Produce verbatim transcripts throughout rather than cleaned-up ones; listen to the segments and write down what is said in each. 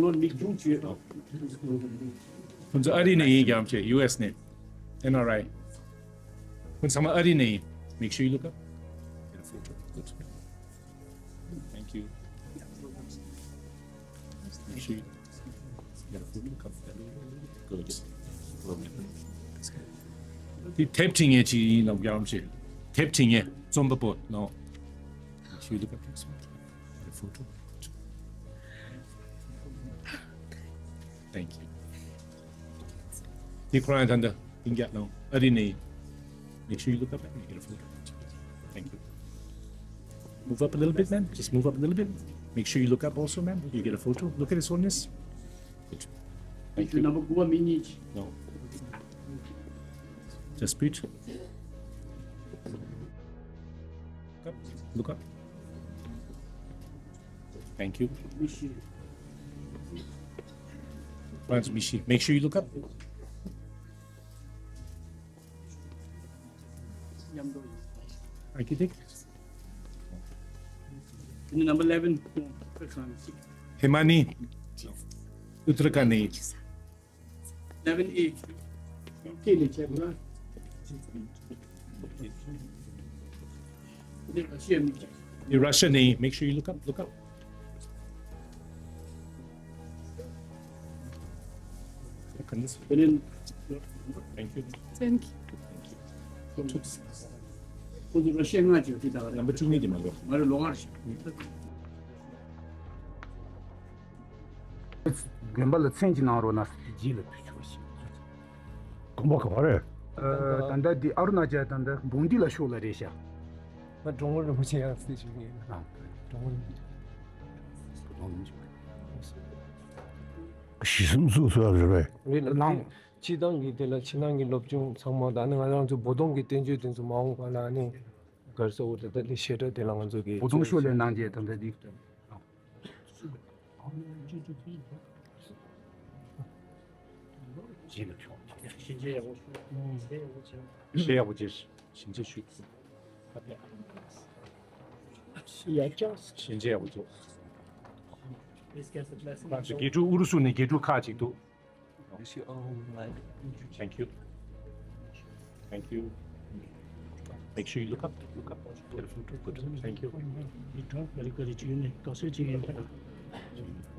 ལོ་མི་ཆུང་ཆུང་། ཁོང་ཚོ་ཨ་རི་ནས་ཡིན། རྒྱ་རམ་ཆེ། ཡུ་ཨེས་ནས། ཨེན་ཨར་ཨའི། ཁོང་ཚང་མ་ཨ་རི་ནས་ཡིན། Make sure you look up. Thank you. Make sure you get a photo. Come. Good. དེ་དེབ་ཁྲིད་མཁན་ཅིག་ཡིན་ནམ། རྒྱ་རམ་ཆེ། དེབ་ཁྲིད་མཁན་རྩོམ་པ་པོ། No. Make sure you look up. Get a photo. Thank you. དེ་ཁོ་རང་ད་ལྟ་ཨིན་རྒྱ་ནང་ཨ་རི་ནས། Make sure you look up and get a photo. Thank you. Move up a little bit, ma'am. Just move up a little bit. Make sure you look up also, ma'am. You get a photo. Look at his holiness. Good. Thank you. Number one, minute. No. Just speech. Look up. Look up. Thank you. Lawrence Mishi, make sure you look up. Architect. Number eleven. Himani. Uttarakhand. Eleven A. Okay, let's check, bro. Russia name. Make sure you look up. Look up. Look on this. Thank you. Thank you. ཁོང་ཚོ་ར་ཤི་ཡ་ང་ཅིག་དེ་དག་རེད། Number two ནི་དེ་མ་ལོ། ང་རེ་ལོ་ངར་ཞིག་རྒན་པ་ལ་མཚན་གྱི་ནང་རོ་ན་རྗེས་ལ་ཕུལ་ཆོག་ཞིག་དགོན་པ་ག་བ་རེད། ད་ལྟ་འདི་ཨ་རུ་ན་ཅལ། ད་ལྟ་འབུང་འདི་ལ་ཤོག་ལ་རེད་ཤག་ང་འགྲོ་མགོན་རིན་པོ་ཆེ་ཡང་སྲིད་ཞུ་གི་ཡིན། ཨ། འགྲོ་མགོན་རིན་པོ་ཆེ། གཞི་གསུམ་བཙུགས་ཐུབ་ཡག་རེད་པས། རེད་ལ། ནང་། སྤྱི་བཏང་གི་དེ་ལ་ཕྱི་ནང་གི་སློབ་སྦྱོང་ཚང་མ་དང་། ཨ་ནི་ང་རང་ཚོ་བོད་དོན་གྱི་བསྟན་བཅོས་དེ་ཚོ་མ་འོངས་པ་ལ་ཨ་ནི་ག་རེ་ཟེར་དགོས་རེད། ད་ལྟ་བཤད་གྲྭ་དེ་ལ་ང་ཚོ་གི་བོད་དོན་ཤོག་ལས་གནང་རྗེས་ད་ལྟ་འདི། ཞེ་ཡག་པོ་བྱས། ཞིང་ཆེན་ཞུ། ཞེ་ཡག་པོ་བྱས། ཞིང་ཆེན་ཡག་པོ་བྱས། རྒྱལ་ཕྲུག་ཨུ་རུ་སུ་ནས་རྒྱལ་ཕྲུག་ཁག་ཅིག་འདུག Thank you. Thank you. Make sure you look up. Look up. Good. Thank you.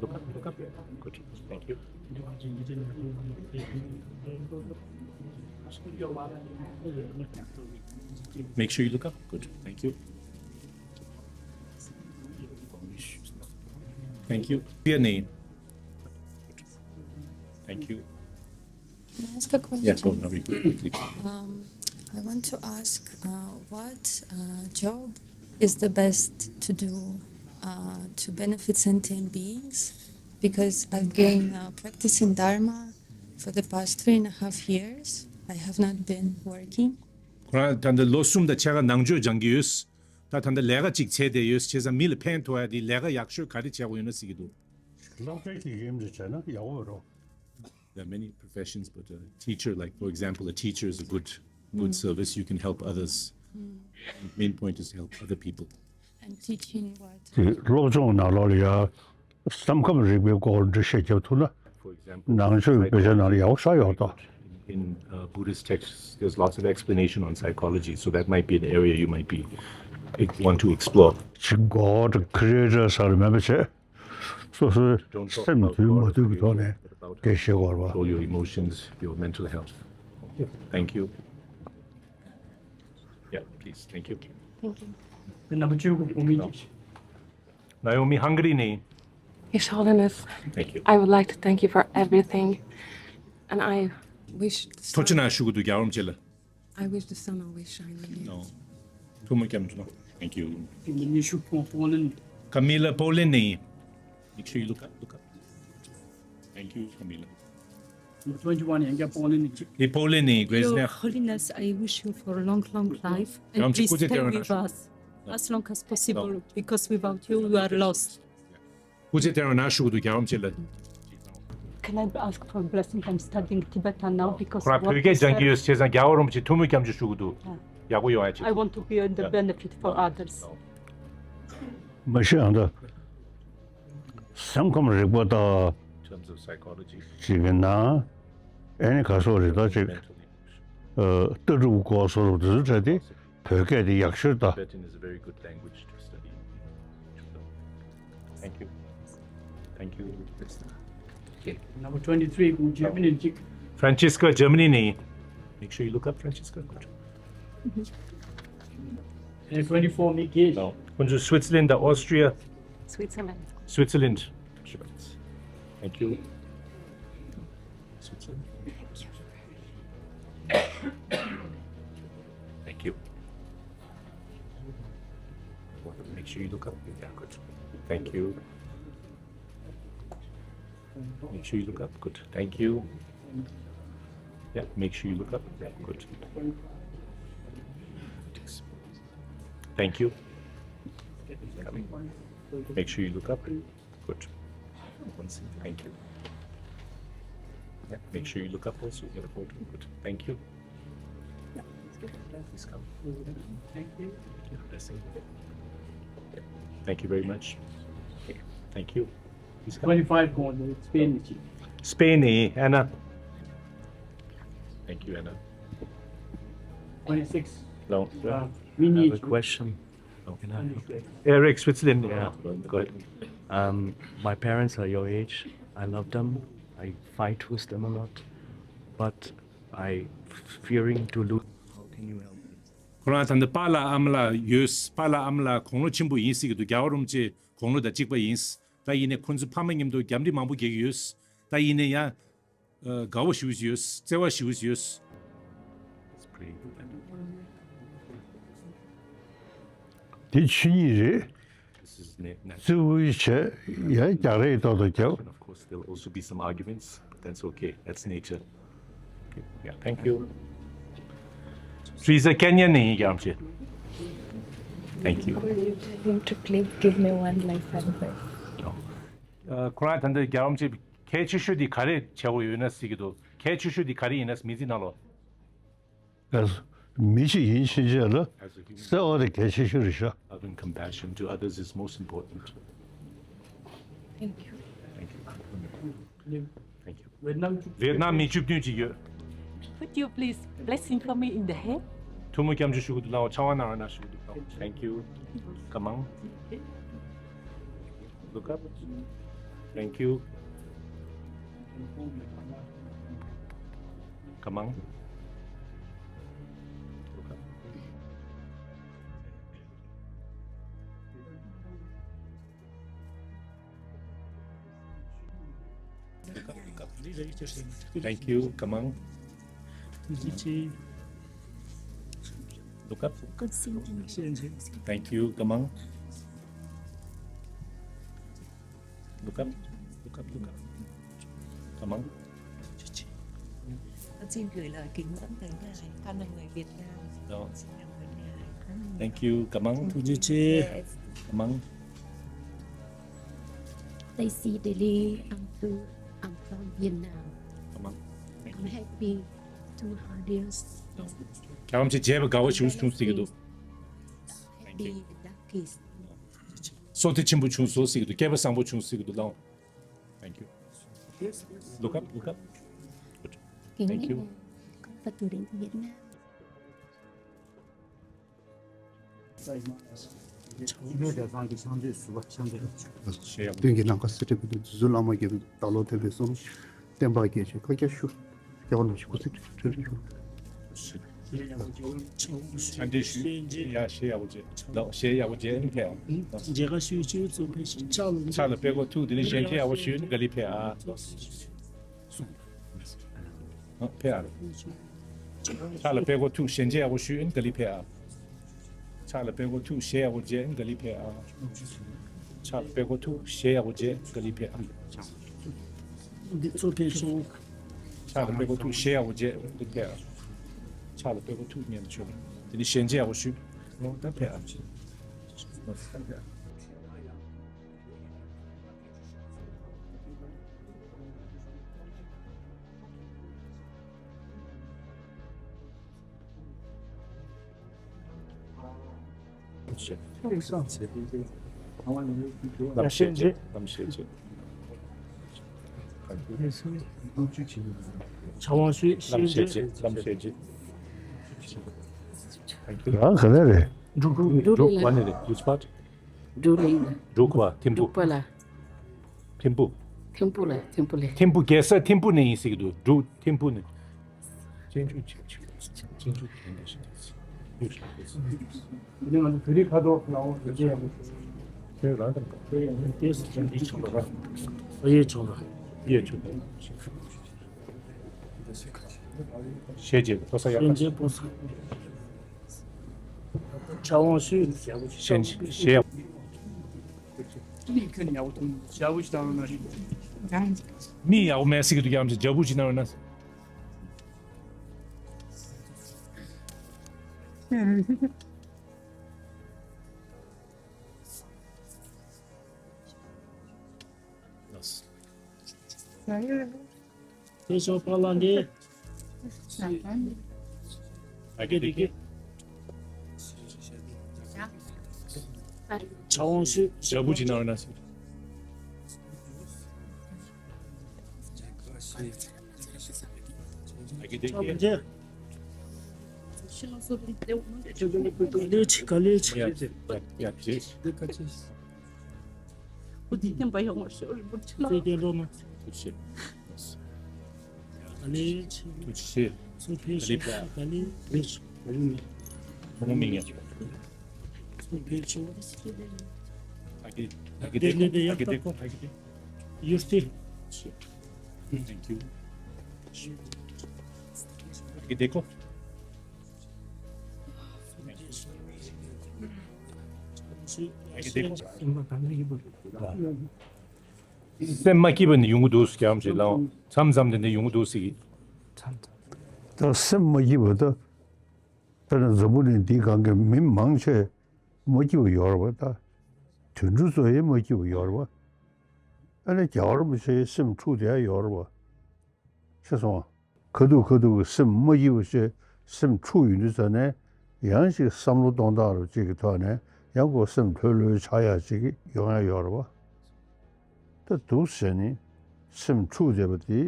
Look up. Look up. Good. Thank you. Make sure you look up. Good. Thank you. Thank you. Your name. Thank you. Can I ask a question? Yeah, go, no, we quickly. Um, I want to ask, uh, what, uh, job is the best to do, uh, to benefit sentient beings? Because I've been, uh, practicing Dharma for the past three and a half years. I have not been working. ཁོ་རང་ད་ལྟ་ལོ་གསུམ་དང་ཕྱེད་ཀ་ནང་ཆོས་སྦྱང་གི་ཡོད། ད་ད་ལྟ་ལས་ཀ་ཅིག་བྱས་བསྡད་ཡོད། བྱས་ཙང་མི་ལ་ཕན་ཐོགས་ཡ་དེ་ལས་ཀ་ཡག་ཤོས་ག་རེ་བྱེད་དགོས་ཡོད་ན་ཟེར་གྱི་འདུག་སློབ་གྲྭའི་དགེ་རྒན་རེ་བྱས་ན་ཡག་པོ་རེད། There are many professions, but a teacher, like, for example, a teacher is a good, good service. You can help others. Main point is to help other people. And teaching what? དེ་སློབ་སྦྱོང་ནང་ལོགས་ལ་ཡ་སེམས་ཁམས་རིག་པའི་སྐོར་འགྲེལ་བཤད་རྒྱབ་ཐུབ་ན། For example, ནང་ཆོས་ཀྱི་དཔེ་ཆ་ནང་ལ་ཡག་པོ་ཞེ་དྲག་ཡོད་ད། In, uh, Buddhist texts, there's lots of explanation on psychology, so that might be an area you might be, want to explore. ཅིག་གོ་ད་ཁ་རེ་རེ་ས་རེ་མེད་པ་བྱས། སོ་སོའི་སེམས་འདུལ་མ་འདུལ་གྱི་ཐོག་ནས་དེ་བཤད་དགོས་རེད་པ། Control your emotions, your mental health. Thank you. Yeah, please. Thank you. Thank you. Naomi, Hungary ནས། His Holiness, thank you. I would like to thank you for everything. And I wish the ཐུགས་རྗེ་གནང་ཞུ་གི་འདུག་རྒྱལ་བ་རིན་པོ་ཆེ་ལ། I wish the sun always shine on you. No. ཐུགས་མོས་བསྐྱབས་འདུག Thank you. Camila Poland ནས། Make sure you look up, look up. Thank you, Camila. Number twenty-one, Yangya Poland ནས། དེ་པོ་ལན་ནས། Your Holiness, I wish you for a long, long life. And please stay with us as long as possible, because without you, we are lost. སྐུ་ཚེ་བརྟན་པ་གནང་ཞུ་གི་འདུག་རྒྱལ་བ་རིན་པོ་ཆེ་ལ། Can I ask for blessing? I'm studying Tibetan now because ཁོ་རང་བོད་སྐད་སྦྱང་གི་ཡོད། བྱས་ཙང་རྒྱལ་བ་རིན་པོ་ཆེ་ཐུགས་མོས་བསྐྱབས་ཞུ་གི་འདུག་ཡག་པོ་ཡོང་ཡ་ཆེད། I want to be in the benefit for others. མ་གཞི་ཡང་ད་སེམས་ཁམས་རིག་པ་དང་ terms of psychology. ཅིག་གི་ནང་ཨེ་ནི་ག་སོགས་རེད་ད་ཅིག་mentally. ཨ་ལྟ་གྲུབ་སྐོར་སོགས་དེ་ཚོ་འདྲ་དེ་བོད་སྐད་དེ་ཡག་ཤོས་ད། Tibetan is a very good language to study. Thank you. Thank you. Okay. Number twenty-three, Germany. Francesca, Germany. Make sure you look up, Francesca. Good. And twenty-four, Mickey. No. Switzerland, Austria. Switzerland. Switzerland. Thank you. Switzerland. Thank you. Make sure you look up. Yeah, good. Thank you. Make sure you look up. Good. Thank you. Yeah, make sure you look up. Yeah, good. Thank you. Make sure you look up. Good. One second. Thank you. Yeah, make sure you look up also. Get a photo. Good. Thank you. Yeah, please come. Thank you. Blessing. Thank you very much. Okay. Thank you. Please come. Twenty-five going to Spain. Spain, eh, Anna. Thank you, Anna. Twenty-six. No. Uh, we I have need a you. Question. Eric, Switzerland. Yeah, go ahead. Um, my parents are your age. I love them. I fight with them a lot. But I fearing to lose. How can you help me? ཁོ་རང་ད་ལྟ་པཱ་ལགས་ཨ་མ་ལགས་ཡོད། པཱ་ལགས་ཨ་མ་ལགས་དགུང་ལོ་ཆེན་པོ་ཡིན་སྲིད་ཀྱི་འདུག་རྒྱལ་བ་རིན་པོ་ཆེ་དགུང་ལོ་དང་གཅིག་པ་ཡིན། ད་ཡིན་ནའི་ཁོང་ཚོའི་ཕ་མ་མཉམ་དུ་རྒྱབ་འདི་མང་པོ་རྒྱག་གི་ཡོད། ད་ཡིན་ནའི་ཡང་དགའ་བོ་ཞེ་པོ་ཡོད། བརྩེ་བ་ཞེ་པོ་ཡོད། དེ་ཆོས་ཉིད་རེད། བརྩེ་བའི་ཆེད་ཡང་རྒྱག་རེས་ཏོག་ཏོག་རྒྱབ། Of course, there'll also be some arguments, but that's okay. That's nature. Okay. Yeah, thank you. Teresa, Kenya ནས་ཡིན། རྒྱལ་བ་རིན་པོ་ཆེ། Thank you. Him to please give me one life advice. ཁོ་རང་ད་ལྟ་རྒྱལ་བ་རིན་པོ་ཆེ་གལ་ཆེ་ཤོས་འདི་ག་རེ་བྱ་དགོས་ཡོད་ན་ཟེར་གྱི་འདུག་གལ་ཆེ་ཤོས་འདི་ག་རེ་ཡིན་ན་མི་ཚེ་ནང་ལོ། ཨ། མི་ཞིག་ཡིན་ཕྱིན་ཆད་ལ་བརྩེ་བ་དེ་གལ་ཆེ་ཤོས་རེད་ཤག Loving compassion to others is most important. Thank you. Thank you. Thank you. Vietnam མི་བཅུ་བདུན་ཅིག་ཡོད། Could you please blessing for me in the hair? ཐུགས་སྨོན་སྐྱབས་འཇུག་ཞུ་གི་འདུག་ལགས། ཕྱག་དབང་གནང་རོགས་གནང་ཞུ་གི་འདུག Thank you. Come on. Look up. Thank you. Come on. Look up. Thank you. Come on. Look up. Thank you. Come on. Look up, look up, look up. Come on. Xin gửi lời kính cẩn tới ngài, con là người Việt Nam. Đó. Xin cảm ơn ngài. Thank you. Come on. Yes. Come on. Stacy Daly, I'm to, I'm from Vietnam. Come on. I'm happy to have this. རྒྱལ་བ་རིན་པོ་ཆེ་མཇལ་བ་དགའ་བོ་ཞེ་པོ་བྱུང་ཟེར་གྱི་འདུག Happy lucky. བསོད་བདེ་ཆེན་པོ་བྱུང་སོང་ཟེར་གྱི་འདུག་སྐལ་པ་བཟང་པོ་བྱུང་ཟེར་གྱི་འདུག་ལགས། Thank you. Look up, look up. Good. Thank you. Kính lạy con và cử đến Việt Nam. སྟོན་གྱི་ནམ་མཁའ་གསལ་བའི་དུས་སུ་བླ་མ་དགེ་འདུན་བདག་བློ་ལྡན་པའི་གསུང་། བསྟན་པ་རྒྱས་ཤིང་བཀའ་རྒྱ་ཞུ། སྐྱེ་བ་ལ་ཞིག་སྐུ་ཚེ་ཁྲི་ཁྲི་ལོ། ཕྱག་འདི་ཞུ། ཡ་ཞེས་ཡག་པོ་བྱས། ལགས་ཞེས་ཡག་པོ་བྱས། ཨེ་ནི་ཕེབས་ཨ། མཇལ་ཁ་ཞུ་ཞུ་ཚོ་ཕེབས་ཕྱག་ལ། ཕྱག་ལ་པད་སྐོར་ཐུག་དེ་ནས་གཞན་ཕྱིར་ཡག་པོ་ཞུས་ནས་ག་ལེར་ཕེབས་ཨ། ཨ་ཕེབས་ཨ། ཕྱག་ལ་པད་སྐོར་ཐུག་གཞན་ཕྱིར་ཡག་པོ་ཞུས་ནས་ག་ལེར་ཕེབས་ཨ། ཕྱག་ལ་པད་སྐོར་ཐུག་ཞེས་ཡག་པོ་བྱས་ག་ལེར་ཕེབས་ཨ། ཕྱག་ལ་པད་སྐོར་ཐུག་ཞེས་ཡག་པོ་བྱས་ག་ལེར་ཕེབས་ཨ། འདི་ཚོ་ཕེབས་སོང་། ཕྱག་ལ་པད་སྐོར་ཐུག་ཞེས་ཡག་པོ་བྱས་ག་ལེར་ཕེབས་ཨ། ཕྱག་ལ་པད་སྐོར་ཐུག་ཉན་ཆོག་དེ་ནི་ཞལ་མཇལ་ཡག་པོ་ཞུས། ད་ཕེབས་ཨ། ལམ་ཤེས་བྱེད། ལམ་ཤེས་བྱེད། ལམ་ཤེས་བྱེད། ཕྱག་དབང་ཞུས། ལམ་ཤེས་བྱེད། ལམ་ཤེས་བྱེད། རང་ག་ནས་རེད། འབྲུག་འབྲུག་འབྲུག་ལ་ནས་རེད། Which part? འབྲུག་ལ་ཡིན། འབྲུག་པ་ཐིམ་ཕུ། འབྲུག་པ་ལ། ཐིམ་ཕུ། ཐིམ་ཕུ་ལ། ཐིམ་ཕུ་ལ། ཐིམ་ཕུ། རྒྱལ་ས་ཐིམ་ཕུ་ནས་ཡིན་ཟེར་གྱི་འདུག་འབྲུག་ཐིམ་ཕུ་ནས། ཤེས་བྱེད་ཕོ་ས་ཡག་པ། ཕྱག་དབང་ཞུས། ཞེན་ཞེན། མི་ཡག་པོ་མེད་ཟེར་གྱི་འདུག་ཡང་ཅིག་རྒྱ་བོ་ཅིག་གནང་རོགས་གནང་ཕེབས་ཤོག་པཱ་ལགས་འདི། ཨ་ཀེ་དེ་ཀེ། ཕྱག་དབང་ཞུས། ཞབས་པུ་ཅིག་གནང་རོགས་གནང་། ཨ་ཀེ་དེ་ཀེ། ག་ལེ་ཆི། ག་ལེ་ཆི། ཡ་ཡ་ཅེས། བུ་དེ་བསྟན་པ་ཡོང་བར་ཤོག་རིན་པོ་ཆེ་ལགས། བསྟན་འགྲོ་མ། ཐུགས་རྗེ་ཆེ། ག་ལེ་ཆེ། ཐུགས་རྗེ་ཆེ། ཚུར་ཕེབས་ཤོག་ག་ལེ་ཕེབས་ཤོག་ཐུང་མིང་ཡ། ཚུར་ཕེབས་ཤོག་ཨ་ཀེ་ཨ་ཀེ་དེ་ཀོ། ཨ་ཀེ་དེ་ཀོ། ཨ་ཀེ་དེ། ཡུར་ཏི། Thank you. ཨ་ཀེ་དེ་ཀོ། སེམས་མ་སྐྱིད་པ་ནི་ཡོང་གི་འདུག་རྒྱ་མཚོ་ལགས། མཚམས་མཚམས་དེ་འདྲ་ཡོང་གི་འདུག་ཟེར་གི། ད་སེམས་མ་སྐྱིད་པ་ད། དཔེར་ན་འཛམ་བུ་གླིང་འདིའི་སྒང་གི་མི་མང་ཆེ་མ་སྐྱིད་པ་ཡོད་རེད་པ་ད། དུད་འགྲོ་ཚོ་ཡང་མ་སྐྱིད་པ་ཡོད་རེད་པ། ཨ་ནི་རྒྱལ་བ་རིན་པོ་ཆེའི་སེམས་འཁྲུག་བསྡད་ཡ་ཡོད་རེད་པ། ཤེས་སོང་ང་། ཁ་ཐུག་ཁ་ཐུག་གི་སེམས་མ་སྐྱིད་པ་བྱས། སེམས་འཁྲུག་ཡོང་དུས་ཙ་ནས་ཡང་ཞིག་བསམ་བློ་གཏོང་སྟངས་རུ་གཅིག་གི་ཐོག་ནས་ཡང་ཁོ་སེམས་ལྷོད་ལྷོད་ཆགས་ཡག་ཅིག་ཡོང་ཡ་ཡོད་རེད་པ། ད་འདུག་ཟེར་ནས་སེམས་འཁྲུག་བསྡད་པ་དེ་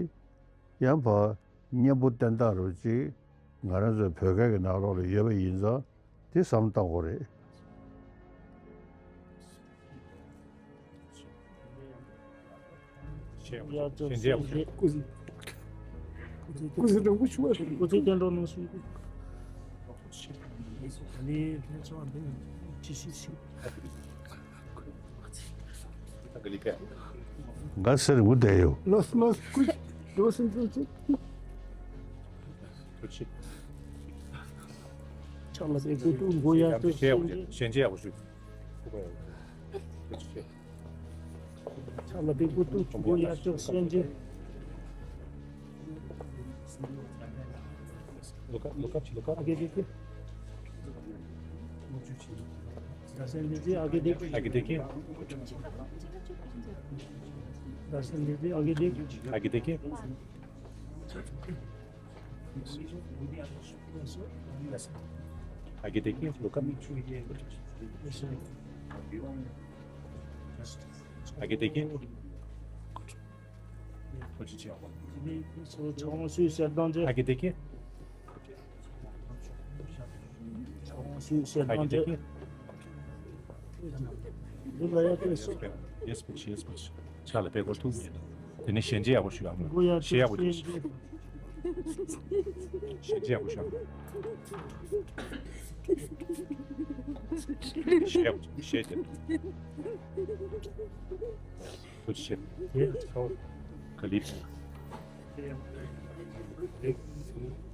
ཡང་ཕར་གཉེན་པོ་བསྟེན་སྟངས་རུ་གཅིག་ང་རང་ཚོའི་བོད་སྐད་ཀྱི་ནང་ལོགས་ལ་ཡོད་པ་ཡིན་ཙང་། དེ་བསམ་བཏང་དགོས་རེད། ཡ་ཅོ་ཞེན་ཆེ། སྐུ་ཚེ་སྐུ་ཚེ་དྲང་པོ་ཞུ་བ་རེད། སྐུ་ཚེ་བསྟན་འགྲོ་གནང་ཞུ། ད་ནི་ལྷན་ཚོགས་འདི་ཇི་ཞིག་ཞིག་ང་སེར་མོ་བསྡད་ཡོད། ལོས་ལོས་ཀུ་ལོས་སིན་ཙུ་ཙུ། ཕྱག་ལ་པའི་སྐུ་གདུང་མགོ་ཡར་དུ་ཞེན་ཅེས། ཞེན་ཅེས་ཡག་པོ་ཞུ། ཕྱག་ལ་པའི་སྐུ་གདུང་མགོ་ཡར་དུ་ཞེན་ཅེས། ལོ་ཀ་ལོ་ཀ་ལོ་ཀ། ཨ་ཀེ་དེ་ཀེ། ཨ་ཀེ་དེ་ཀེ། ཨ་ཀེ་དེ་ཀེ། ཨ་ཀེ་དེ་ཀེ། ཨ་ཀེ་དེ་ཀེ། ཨ་ཀེ་དེ་ཀེ། ཨ་ཀེ་དེ་ཀེ། ཨ་ཀེ་དེ་ཀེ། ལོ་ཀ། ཨ་ཀེ་དེ་ཀེ། ཨ་ཀེ་དེ་ཀེ། ཕྱག་ལ་པའི་སྐུ་གདུང་མགོ་ཡར་དུ་ཞེན་ཅེས། དེ་ནས་ཞེན་ཅེས་ཡག་པོ་ཞུ་ཡག་མོ། ཞེན་ཡག་པོ་ཞུ། ཞེན་ཅེས་ཡག་པོ་ཞུ་ཡག་མོ། ཞེན་ཡག་པོ་ཞེན་ཅེས། ཐུགས་རྗེ་ཆེ། ག་ལེ།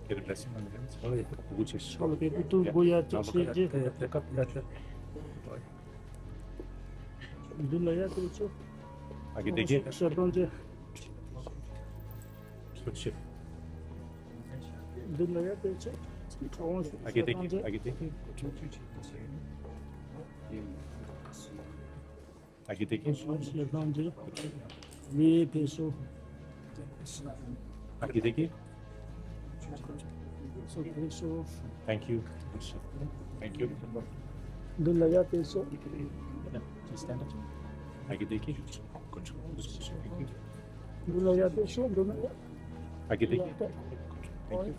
ཁྱེད་རང་ལ་སེམས་ནང་ནས་ཚོར་བ་ཡག་པོ་ཆེ། ཕྱག་ལ་པའི་སྐུ་གདུང་མགོ་ཡར་དུ་ཞེན་ཅེས། མདུན་ལ་ཡར་དུ་ཆོ། ཨ་ཀེ་དེ་ཀེ། ཤར་གཏོང་ཅེས། ཐུགས་རྗེ་ཆེ། མདུན་ལ་ཡར་དུ་ཆོ། ཨ་ཀེ་དེ་ཀེ། ཨ་ཀེ་དེ་ཀེ། ཨ་ཀེ་དེ་ཀེ། ཤར་གཏོང་ཅེས། ལེ་ཕེ་སོ། ཨ་ཀེ་དེ་ཀེ། སོ་ཕེ་སོ། Thank you. Thank you. མདུན་ལ་ཡར་དུ་སོ། Just stand up. ཨ་ཀེ་དེ་ཀེ། Good job. Thank you. འདི་ལ་ཡ་དེ་ཤོག་འདི་ལ་ཡ། Okay, thank you. Thank you.